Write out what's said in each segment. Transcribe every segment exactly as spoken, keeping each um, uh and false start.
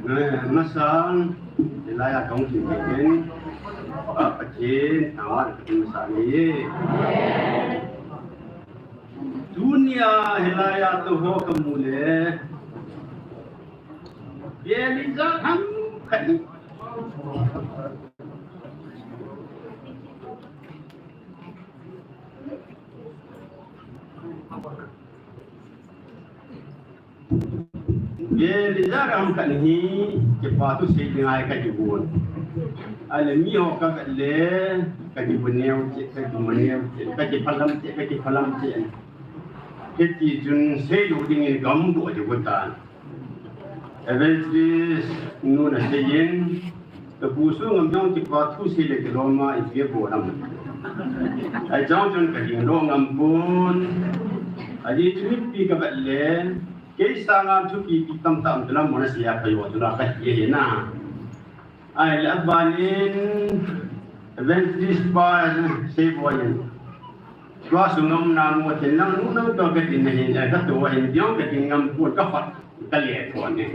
Eh, masang, hilaiya kahung kit in, Pa Pathen, thangvah in masang e. Tunia hilaiya tou ho kamu le, bel ijat ham khat hi. Bel ijat ham khat hi, kipa thusei ding ahi kakigon. Ahile mi ho kavet le, kakibu neo cheh, kakimu neo cheh, kakiphalam cheh, kakiphalam cheh. Hiti chun seilou dingin kaumdoh jeh u tan. Evangelist nun asei in, kapu sung a jong kipa thusei le kilom a ipi abol ham. Ahi chang chun kading lou ngam pon. Ajeh chu mipi kavet le, kei sanga thupi pi tamtah um chu lam mona sia kajo chu la kahi ahi na. Ahile aban in Evangelist pa Seiboi in, tua sung umna mu tin lang nu nang tua kadin ahin, eh, katou ahin, diong kadin ngam pon, kapat kale pon e.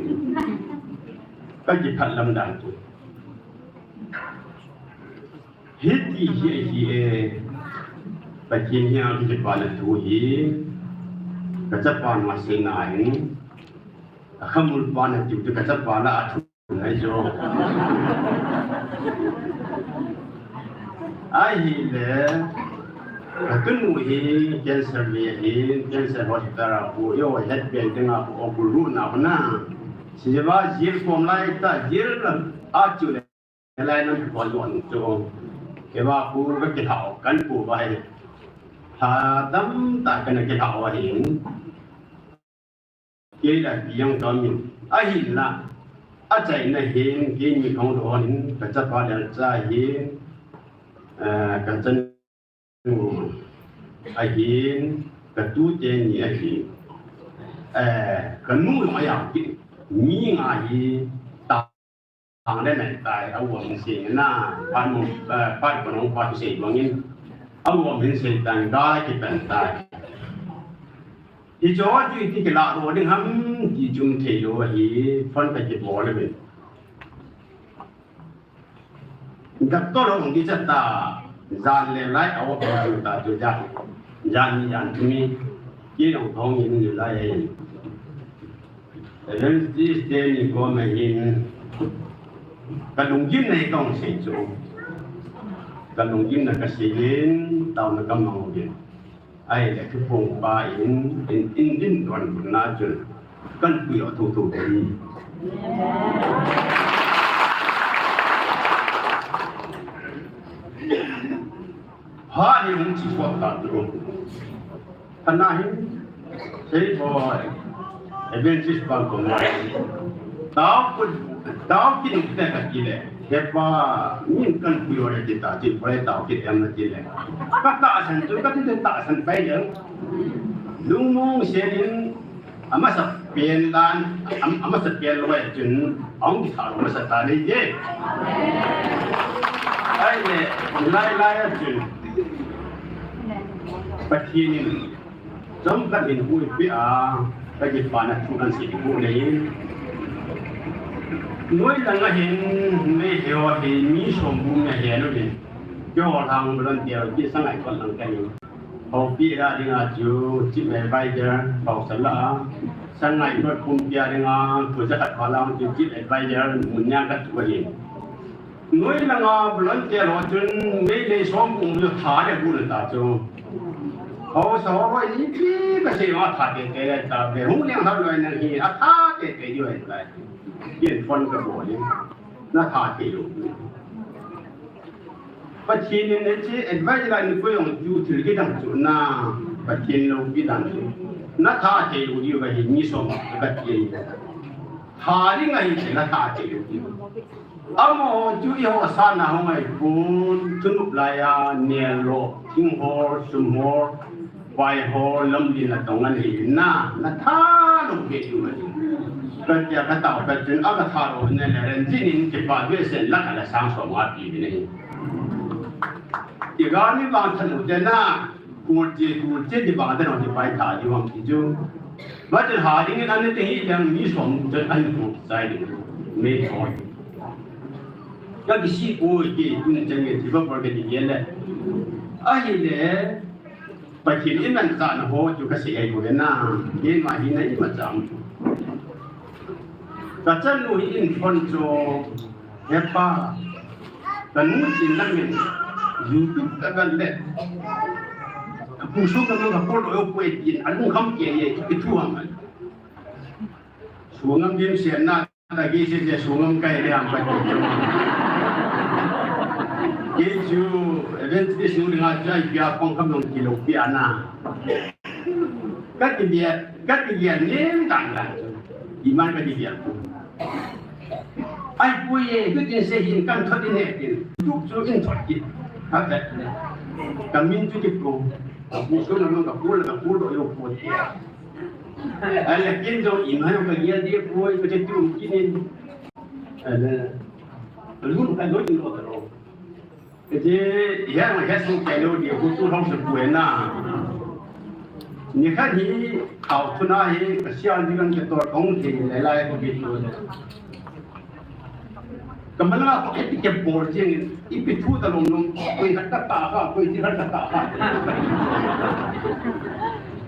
Kakiphat lam dan chu. Hiti hi ahi e, Pathen hi a kipana thu hi, kachapa na seina in, akhamul pa na tiu tu kachapa la athu Ngai jo. Ahile, katunu hi cancer le hi, cancer hospital a pu, yo, het bel dinga pu, o bulu na na. Siva jil kom lai ta, jil a chu le lai na ko lo chu. Keva pu ka kihao, kan pu ba hi. Ha dam ta kan kihao hin. Kei la pi jong kaum in. Ahinla, achaina hin, keini kahung doh in, kachapa Lalcha hi, eh, kachanu ahin, katu teni ahin, eh, kanu jong ajao kit, mi nga hi, ta Thang le nai tai, a uam hin sei na, phat mo, eh, phat ko nong phat sei bang in, a uam hin sei tan, ga kipan tai. Hicho chu iti kila ro ding ham, ti chu um thei lou ahi, phone ka kibol le. Doctor hung kichat ta, jan le lai a uam hin sei ta chu jan, jan ni jan thum ni, kei jong kahung in ni lai ahi. Evangelist teni koma hin, kalunggimna hi kahung sei chu. Kalunggimna kasei in, taona kamang uvin. Ahile thupong pa in, in, in, in don na chun. Kan pui o thu thu hi. Ha ni hung chi suak ta tu. Kana hin, Seiboi, Evangelist bang ko ngai. Tao kun, tao kin te ka kile. Hepa, min kan pui o le ti ta, ti poi tao kin em na ti le. Ka tahsan chu, ka ti tahsan pai le. Lungmong se in, Amasa pen dan, am-, amasa pen loi chun, ahung kithah lou masa ta nei je. Ahile, lai lai a chun, Pathen in, chomkhat in huipi a, ka kipana thu kan sei pu nei. Noi langa hin, Meitei ho hi, mi som bu me he lou hin. Keiho lang volunteer, ki sangai kon lang ka hin. Houpi a dinga chu Chief Advisor, Pausala, Sangai North pumpi a dinga, Puja Khat Phalang chu Chief Advisor, Munya ka tu ahi. Noi langa volunteer ho chun, Meitei som kum lu tha le bu le ta chu. Hausa ho roi ni pi ka sei ma tha te te le ta ve, hung leng ha loi na hi, a tha te te yo e lai. Yen phone ka bol in, na tha te lo. Pathen in hiche advice la ni ko jong chu thil kidang chu na, Pathen loupi dan chu. Na tha thei lou diu ahi, mi som ka ti ahi. Tha ding ahi, na tha thei lou diu. Amaho chu eiho sana hung ahi pon, thunop laiya, nel lo, thing hol, sum hol, Vai ho lamlen a tong ahi na, na tha lou ve diu ahi. Ka tia ka tao ka chun, a ka tha lou na le, ren jin in kipa ve sen la ka la sang som nga pi ve nei. Ti ga ni vang tha lou te na, ku ti, ku ti ti vang te no ti pai tha di vang ti chu. Bachel ha ding in an te hi dang mi som jan an tu sai ding. Me thoi. Ka kisi ko ki tun jan nge ti ba por ke ti ye le. Ahile, Pathen in an cha na ho chu ka sei ai ko na. Ye ma hi na i ma cham. Ka chanu hi in phone cho. Hepa, ka nu chin na min, YouTube ka kan le. Ka pu su ka nu ka pu lo yo pu e tin, a lung kham ke ye, i thu ham. Su ngam dim sian na, ta ki se se su ngam kai le ham pa. Ke chu, evangelist nu nga jai pia pang kam nong kilo pia na. Ka ti bia, ka ti bia nem dan dan. Iman ka ti bia. Ai pu ye, tu tin se hin kan thot in he tin. Tu chu in thot kit. Ka vet le. Ka min chu kit ko. Ka pu su na ka pu la ka pu lo yo pu ti. Ai le kin jo in ha ka ye de pu ka che tu kin in. Ai le. Lu ka lo tin lo ta lo. Kati, ya ma ya su ke lo di ku tu hong se ku na. Ni kha ni, kau tu na hi, ka sia ni kan ke to kong ke ni lai lai ko bi tu. Ka ma la ko ke ti ke bol jing, i pi thu ta long long, ko i khat ka ta ha, ko i ti khat ka ta ha.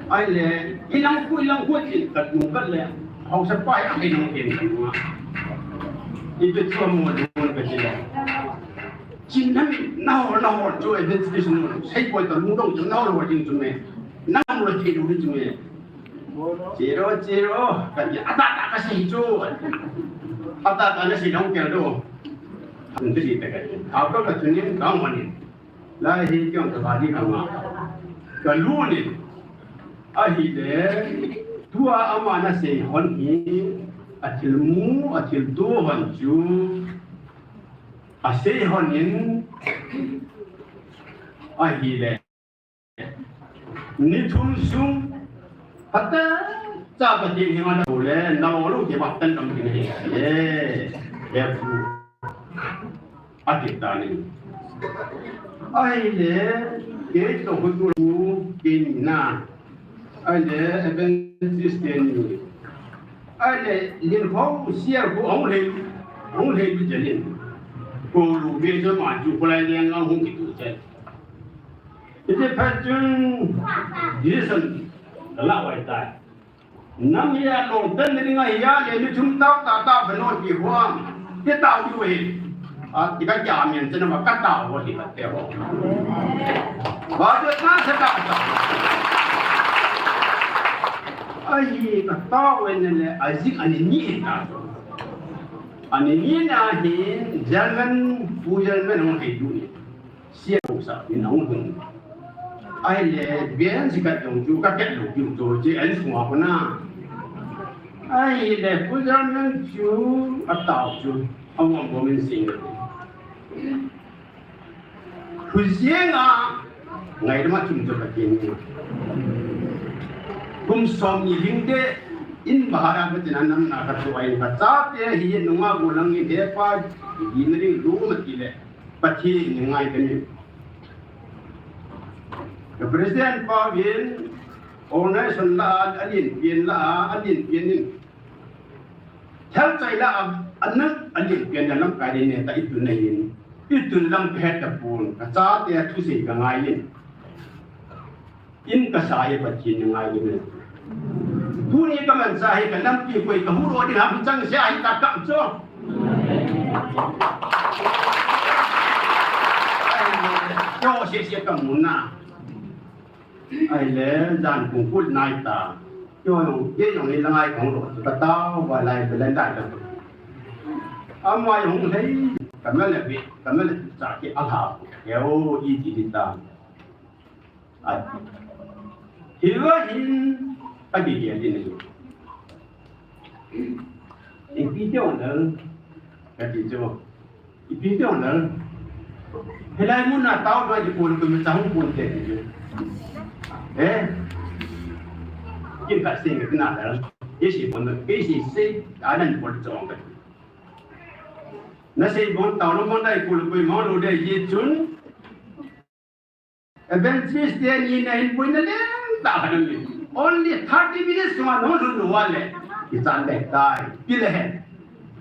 Ai le, i lang ku, i lang ku ti ka tu ka le. Hong se pa ya ke ni ke ni. I pi thu mo ni ka ti le. Chin na mi, na hol, na hol, chu evangelist nu, sei poi to lungdong chu, na hol hol ding chu me. Na hol thei lu chu me. Zero, zero, ka ya, ata ta ka sei chu. Ata ta na sei dong kel do. Hung ti ta ka. Ka ka ka tunin ka mo ni. Lai hi kyong ka ba ni ka ma. Ka lu ni. Ahile, tua ama na sei hon hi, a thil mu, a thil tu hon chu. A sei hon in, ahile. Ni thum sung, pata, cha Pathen hi ma na le, na lo lo ke ba tan kam ding hi. Ye, ye pu. A ti ta ni. Ahile, ke to hu tu ke ni na. Ahile, evangelist ke ni. Ahile, lin ho, siar ho, hong le, hong le bi jalin. Ko lu be jo ma ju ko lai le nga hong ki tu che. Ite phat chun, Jason, ka la wai tai. Nang ya long ten ni nga ya le ni chum tau ta ta ba no ki huam. Ke tau yu he. A, ti ka ja mian chen ma ka tau wa ti ka te ho. Ba de ka sa ka ta. Ai, ka tau we ne le, a zik ani ni ta. Ani ni na hi, German, pu German hong he du ni. Sia ko sa, in hong hong. Ahile, ben si ka jong chu, ka ket lo ju chu, che an sung a ko na. Ahile, pu German chu, a tau chu, a wang bo min sing. Hu ziang a, ngai ma chum chu ka kin. Kum som ni ling te, in bahara ka tin an nam na ka chu ai ka cha te hi nunga go lang ni de pa, gi na ring lu ma ti le. Pathen in ngai kani. Ka president pa vin, organization la, a lin pian la, a lin pian in. Thal chai la, a, a nak, a lin pian la lam kai ne ta itun na in. Itun lam ka het ta pun, ka cha te a thu sei ka ngai in. In ka sa ye Pathen in ngai in. Tuni ka man sa hi ka lampi koi ka hu ro ding ham chang sia hi ta kam cho. Cho sia sia ka mun na. Ahile jan kung kul nai ta. Cho yong, ye yong ni la ngai kong ro. Ka tau ba lai ba lan dai ta. Ama yong lei. Ka ma le bi, ka ma le cha ki a ha. Ye o i ti di ta. A, hilai hin, a gige din ni. Ipi te on dal, ka ti cho. Ipi te on dal. Hilai mun na tau ba ji ko ko mi chang ko te ti cho. Eh. Kin ka sing na dal. Ye si ko na, ye si se, a nan ko cho ka. Na sei bon tau lo mon dai ko ko mo lo de ye chun. Evangelist te ni na hin pui na leng ta ha ni. Only thirty minutes sunga nahung lut lou uva le, ichan ding tai, ti le hen.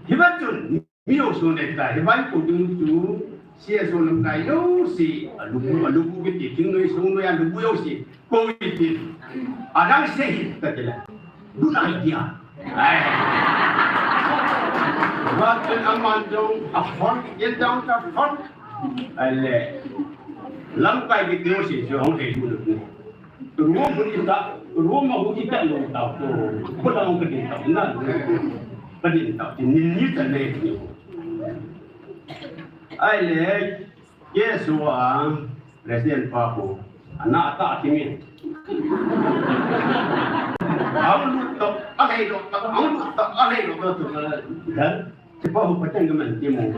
Hiva chun, mi jousen ding tai, hiva kou ding chu, C S O lamkai jouse, alubu, alubu kiti, thingnoi, songnoi, alubu jouse, kou iti. Adang se hi, kati le. Good idea. Ai. Hiva chun aman jong, a phone, get down the phone. Ai le. Lamkai kiti jouse, chu hung thei lu lu. Room hung ita, room a hung ita lou tau ko. Ko la hung kadin tau na. Kadin tau, ti ni ni ta nei ni. Ai le, K S O a, president pa ko. Ana ta ti mi. Ang lu to, a lei lo to, ang lu to, a lei lo to, to la. Sepa ho pateng ka man ti mo.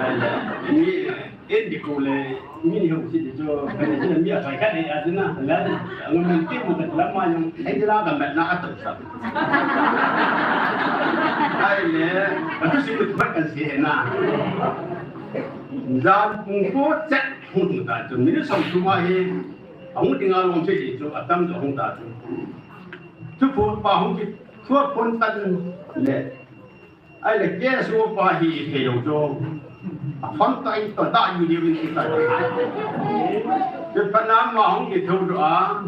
Ai le, ni, en di ko le, mi ni ho si di cho, ka ni si mi a sai ka de a di na, la, ang man ti mo ka la ma yong, ai di la ka man na ka to sa. Ai le, ka tu si mo pat kan si na. Jan kung ko chet hung ta chu, mi ni som tu ma hi, ang ding a long che di chu, atam jo hung ta chu. Chu phu pa hung ki, chu pon tan le. Ai le K S O pa hi thei lou chu. A phone to in to da yu diu in ta. Chu pa na ma hung kithou doh a.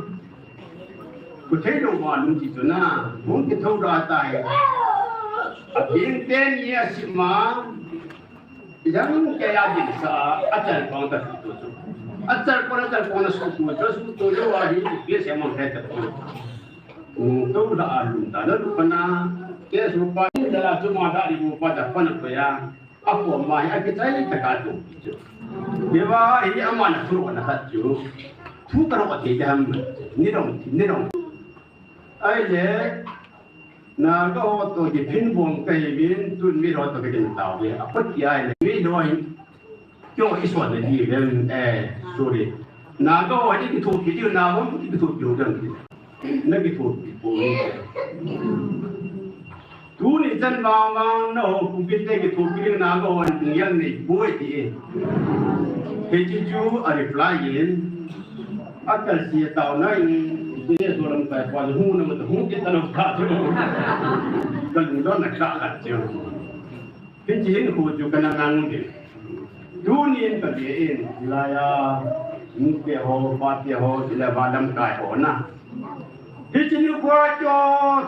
Ku thei lou ma lung ti chu na. Hung kithou doh a tai. A ding ten ya si ma. Yang ke ya din sa a chal pang ta su tu chu. A chal pang a chal pang na su tu chu su tu yo a hi ke se mang thei ta tu. Nung to da a lum ta na lu pa na, K S O pa ni da la chu ma da ri bu pa da pa na ko ya. A ko ma hi a kichai ta ka tu. Hiva hi ama na thu na khat chu. Thu ka ro thei da ham. Ni dong, ni dong. Ai le, Naga ho to kiphin bom ka hi vin, tun mi ho to ka kin tao ve. A pat ki ai le, mi ho hi. Kyo i suan na di vem, eh, sorry. Naga ho hi kithopi diu, na ho kithopi diu vem. Na kithopi po ni. Tuni chan vang vang na ho Kuki te kithopi diu, Naga ho hi tung yang nei po ti e. He chi chu a reply in. A kal si tao na in, ti ne so lam kai pa hu na ma ta hu ti ta lo ta chu. Ka lung don na ka ka chu. Hiche hin khu chu kana ngang ding. Tunin ka be in, hilaiya, nute ho, pate ho, chule va lamkai ho na. Hiche nikho chu,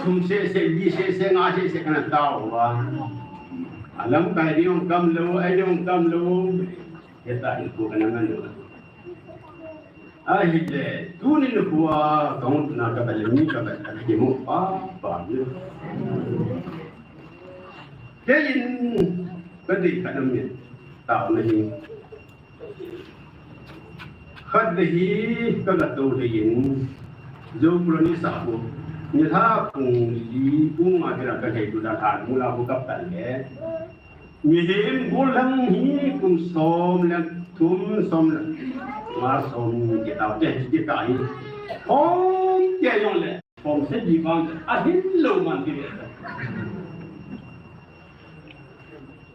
thum sese, li sese, nga sese kana tao uva. A lamkai ding jong kamlou, ei jong kamlou. Heta hin khu kana ngang lou. Ahile, tunin khu a, kahung tuna ka bel, mi ka bel, ka kimu pa, pa, ni. Keiin, ka dei khat aum e, taona hi. Khat dei hi, ka ga tou dei in, Zogro ni sa ko, ni tha kong li, kong a kira ka thei tu da kan, mula ko kap kan le. Mihem gollhang hi kum som le thum, som le nga, som kitao te, kitao hi. Hom te jong le, hom se di bang, ahin lou man ti le.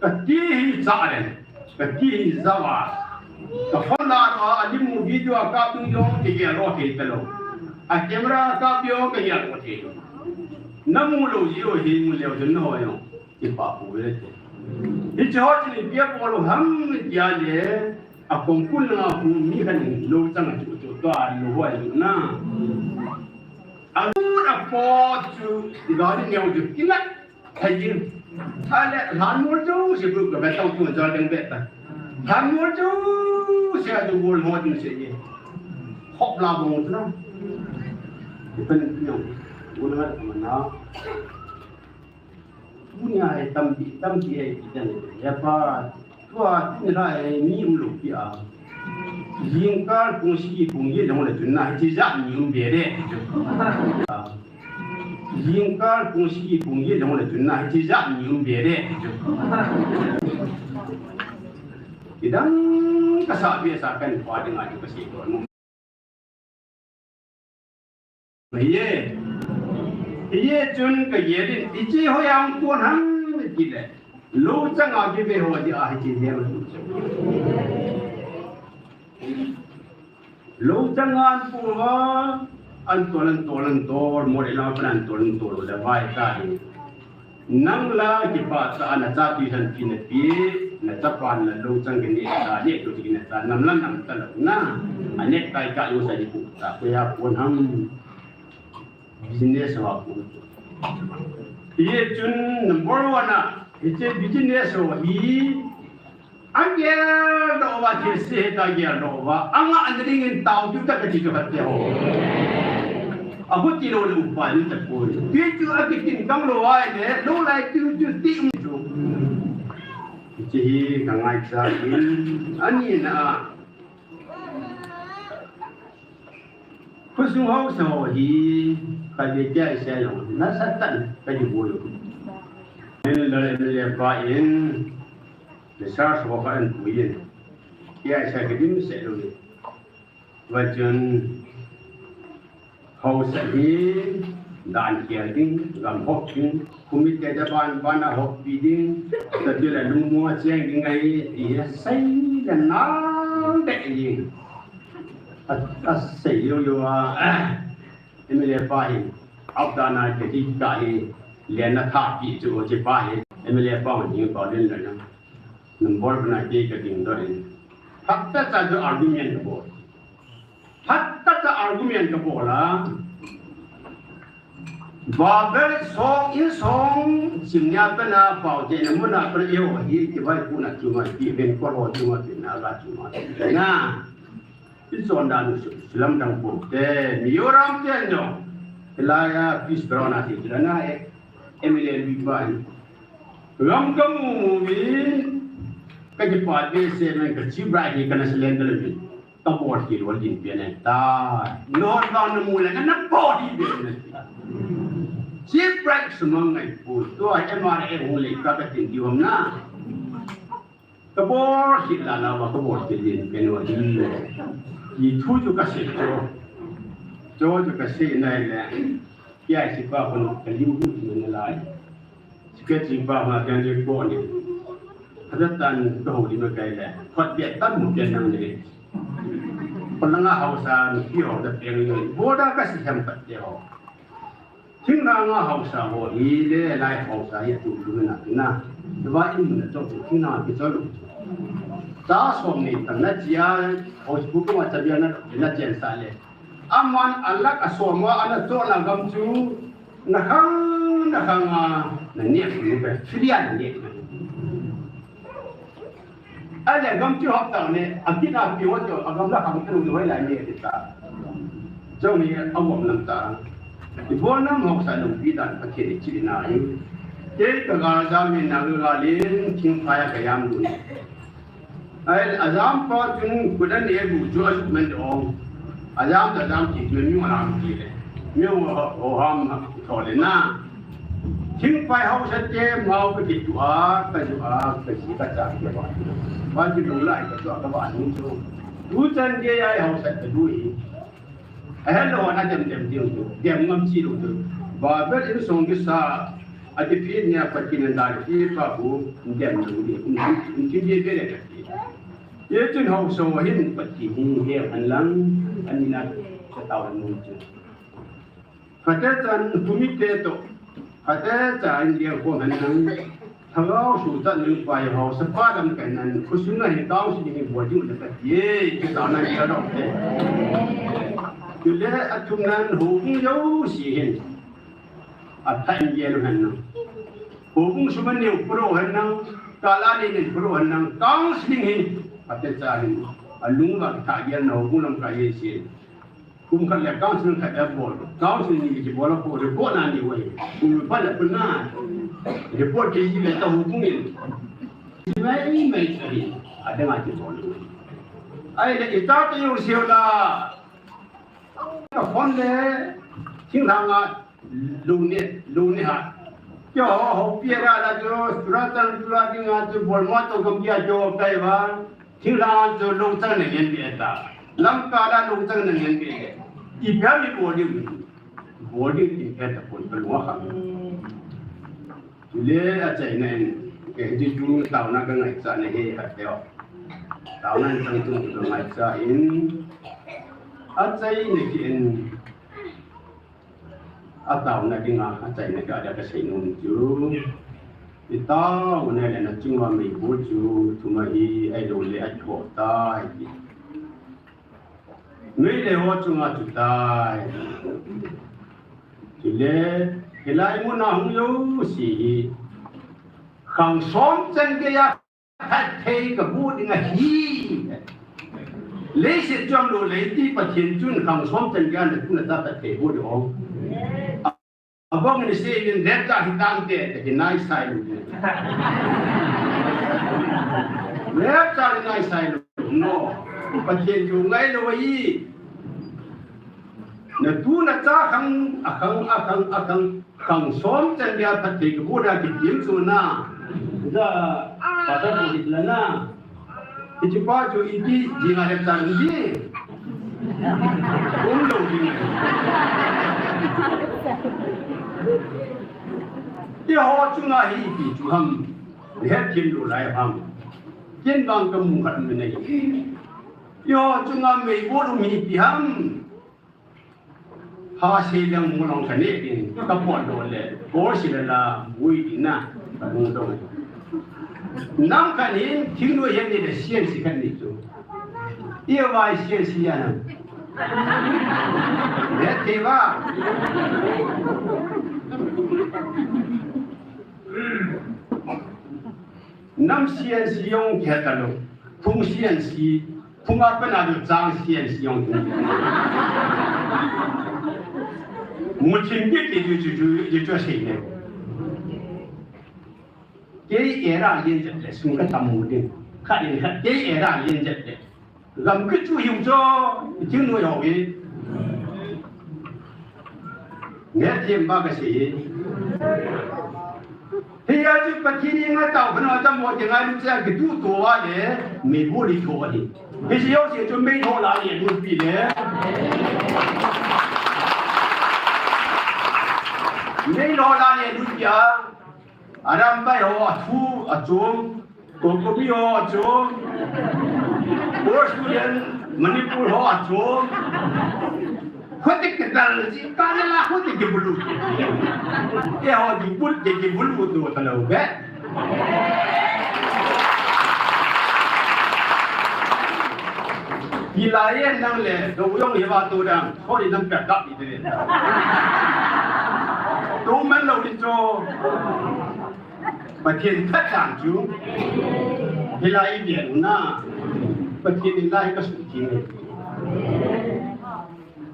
Kati hi cha le, kati hi zawa. Ka phone la ro, a ni mu video a kap tung jong, kigel ro thei talou. A camera a kap jong, kigel ro thei lou. Na mu lou jeh u hi, mu leu jong na ho jong. Kipa pou ve te. Hiche ho chu ipi a bol u ham tia le, a kong kun langa khu mi khat in lou chang a chu chu tua lou hoi lou na. A lut a po chu, i gari neo chu kinat thei jing. A le, lhan mol chu, si bu ka ve tau chu jol ding ve ta. Lhan mol chu, si a chu bol ho chu se ye. Hop la bong chu na. Ipen neo. Bol na ma na. Tunia hi tampi, tampi hi kitan. Ya pa, tua tunia hi mi um lou pi a. Jingkah kong sagi kong get lou le chun na, hiche jat mi um be de. Jingkah kong sagi kong get lou le chun na, hiche jat mi um be de. Idang kasa be sa kan pa ding a ju ka sei ko. Hiye. Hiye chun ka gel in, hiche hoi a kon ham ti le. Lou chang a kive ho jeh a hiche jeng. Lou chang a kon va, An tol, an tol, an tol, mo le la pan an tol, an tol, le vai ta hi. Nang la kipah ta, na cha tuition fee na pe, na chapa na lungchang kine ta, ne tu kine ta, nam la nam ta lo na. A necktie ka yu sa di ku ta, ko ya ko nam. Business ho a ku. Hichun number one a, hiche business ho hi, ageldoh uva, thilse heta ageldoh uva, anga an dingin tao diu ta kati chu khat te ho. Abu ti lo le upa ni ta poi. Ti chu akitin kang lo ai le, lo lai ti chu ti um chu. Hiche hi ka ngaicha in, ani na. Khosung haosa ho hi, ka ve tia i sei jong, nasatah in ka hi bol u. Min la M L A pa in, research ho kha an pui in, tia i sei ka dimset lou in. Vachun, haosa hi, dan khel ding, gam hop ding, Committee te ban ban a hoppi ding, tua tile lungmong a cheng ding ahi, ti hi sei le nal deh ding. A, asei lou lou a, M L A pa hin, apdan a kiti ka hi, lenna tha pi chu, chi pa hi, M L A pa hin, pa len le na. Number bana ke ka ding doh in. Phatah cha chu argument ka bol. Phatah cha argument ka bol a. Bible song in song simnia pana pao te na muna pana yo hi kivaipohna chu ma ki ven ko ho chu ma pina la chu ma. Na. Ichon dan u sulam dang pote, Mizoram te no. Hilai a peace ground a ti la na e, M L A lui pa ni. Ram ka mu mu mi, ka kipat behseh men ka chi bra hi ka na silem da le mi. Ka bol ki lol din pe ne ta. Lol ba na mu le ka na bol hi be ne. Chi bra sumang ngai pu. Tua M R A hung le ka ka tin di hom na. Ka bol khit la la va ka bol khit din pen va din le. Ki thu chu ka sei chu. Chu chu ka sei nai le. Kia si pa kon ka liu hu ni na lai. Si ka si pa ma kan je ko ni. Ka da tan ka ho di ma kai le. Khot bia tan mu ken nang ni. Kon la nga haosa ni ki ho da peng ni. Bo da ka si hem pat te ho. Thinglhang a haosa ho hi le lai haosa hi atu lu na na. Tua in na chok thinglhang ki chok. Cha som ni tang na chia ho ku ko ma cha bia na na chen sa le. Aman alak a som a ana chok na gam chu na khang na khang a na ne ku ka filian ne. Ai le gam chu hop tau ne, a kit a pi ho chu, a gam la khang tu hoi lai ne ti ta. Chong ni a wom lam ta. I bol nam hok sa lung pi dan Pathen i chi na hi. Kei ka ga jam in na ga lin thing phai a ka yam lu ne. Ai a jam pa chun ku dan ne bu chu a lu men ong. A jam ta jam ti chu mi ma lam ti le. Mi ho ho ham tho le na. Thingphai haosa te mau ka kitu a, ka ju a, ka ji ka cha ke ba. Ba ji lu lai ka tu a ka ba ni chu. Tu chan ge ai haosa ka du hi. A hen lo na dem dem ding chu. Dem ngam chi lu chu. Ba ber in song ki sa. A ti phi nia pa kin da ki pa bu dem lu ni. In ti ge ge le ka ti. Ye chun haosa hin pa ti ni he an lang. An na ka tau nu chu. Khatecha in Committee toh, khatecha in lengkhom hen lang, Lhagao suhchatna pai haosa pa lamkai nan, khosung a hi council hi bol ding le kati e, kitaona hi kadong te. Chule athumna in houbung jouse hin, athah in gel u hen lang. Houbung sum a neo pro hen lang, kal a nei nei pro hen lang, council hi, khatecha hin, alung uva kithah gelna houbung lamkai jouse. Kum khat le council khat a bol. Council ni kibol a ko report na ni wai. Kum pa le pun na. Report ke ji le ta hu kum in. Ji mai mai ta hi. A dang a kibol. Ai le ita te yo siu la. Ka phone le. Thinglhang a. Lungni, lungni ha. Kio ho, ho pia ra la jo, sura tan sura ding a jo, bol mo to gam kia jo kai ba. Thinglhang a jo lungchang na ngen bi ta. Lamka la lungchang na ngen bi. I pia mi bol ding. Bol ding i pia ta pon ka lua kha. Chule achaina in, ke hi ju taona ka ngaicha na he khat teo. Taona in chang tung ka ngaicha in. Achaina ki in. ataona dinga achaina ka dia kasei nom chu. Itaona le nachunga meibol chu thum ahi, ahilou le akihou tai. Meitei ho chunga chu tai. Chule, hilai muna hung jouse hi khang som chan geiya phatthei kaboh ding ahi. Leiset chom lou lei ti Pathen chun khang som chan geiya natuna cha phatthei boh ding ahi. Abang ni se in rapture hi tante, te hi nai sai lou. Rapture hi nai sai lou. No. Pathen chu ngai lou ahi. Natu nacha khang, akhang, akhang, akhang, khang som chan geiya phatthei kaboh ding ahi kiti chu na. Ja, Pastor Bohit la na. Hiche pa chu ipi dinga rapture um ding. Um lou ding. Eiho chunga hi ipi chu ham. Hethem lou lai ham. Ken vang kamu khat um ahi. Eiho chunga meibol um hi ipi ham. Ha sei lang mu long kane din, kapot lou le, ko sei la la, mui din na, ka lung dong. Nang khat hin, thingnoi hin ni le sian si khat ni chu. Ivai sian si ya na. Hethem ba. Nam sian si jong kihe talou. Phung sian si, phung a pana ding chang sian si jong. Muthim bit ti chu chu chu chu sei ne. Kei era lien jet le sung ka tam mu ding. Khat in khat kei era lien jet le. Gam kit chu hiu chu, i thingnoi ho hi. Hethem ba kasei. Hia chu Pathen in atao khana tam mo te ngai lu cha kitu to a le, meibol hi tho ahi. Hiche jouse chu meilhou la le lut pi le. Meilhou la le lut pi a. Arambai ho athu achom, Kokomi ho achom, Australian, Manipur ho achom. Khote kidal ji, kana la khote kibulu. Eiho kibul, kibulu to talou be. Hilai nang le, dou jong hi va to dang, khoi nang pek kap ni de. To man lou ni cho. Pathen phat dan chu. Hilai i bian u na. Pathen in lai ka sut thim.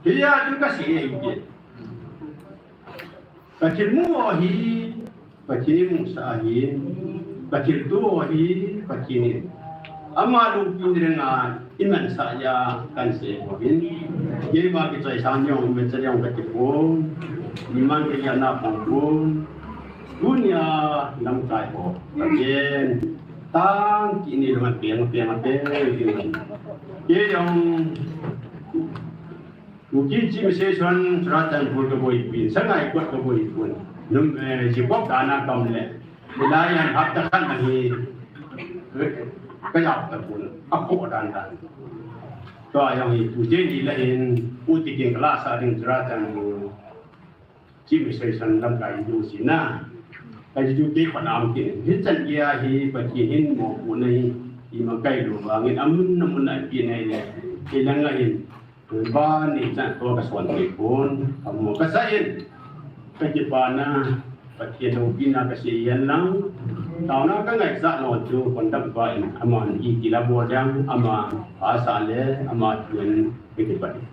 Hia chu ka sei e i bian. Ka thilmu ahi, ka thilmu sa ahi, ka thilto ahi, ka thil ni. Ama lungpin renga i man sa ya kan se ko hin. Ye ma ki chai sang yong, men chai yong ka thil ko. Ni man ke ya na pang ko. Dunia lam chai ko. Again. Tang ki ni lam peng, peng, peng, peng. Ye yong. Kuki Chief Minister Churachandpur ka boipin, Sangai Kot ka boipin. Num, eh, Jibok dana kam le. Hilai yan hapta khat na hi, eh, ka yap ta pun. Apo dan dan. To ayang hi, tu je ni la hin, u ti king kala sa ding Churachandpur. Chief Minister san lamkai du si na. Ka ji du ke khonam kin. Hichan geiya hi Pathen in mo pu na hi. I ma kai lu vangin amun na mun a pi na le. I langa hin. Ba ni chan to ka son ke pon. Amo ka sa in. Ka kipa na. Pathen loupina ka sei yan lang. Taona ka ngaisah lou chu kon dam pa in. Aman i ti la bol dang. Ama a sa le. Ama tun. Ka kipa in.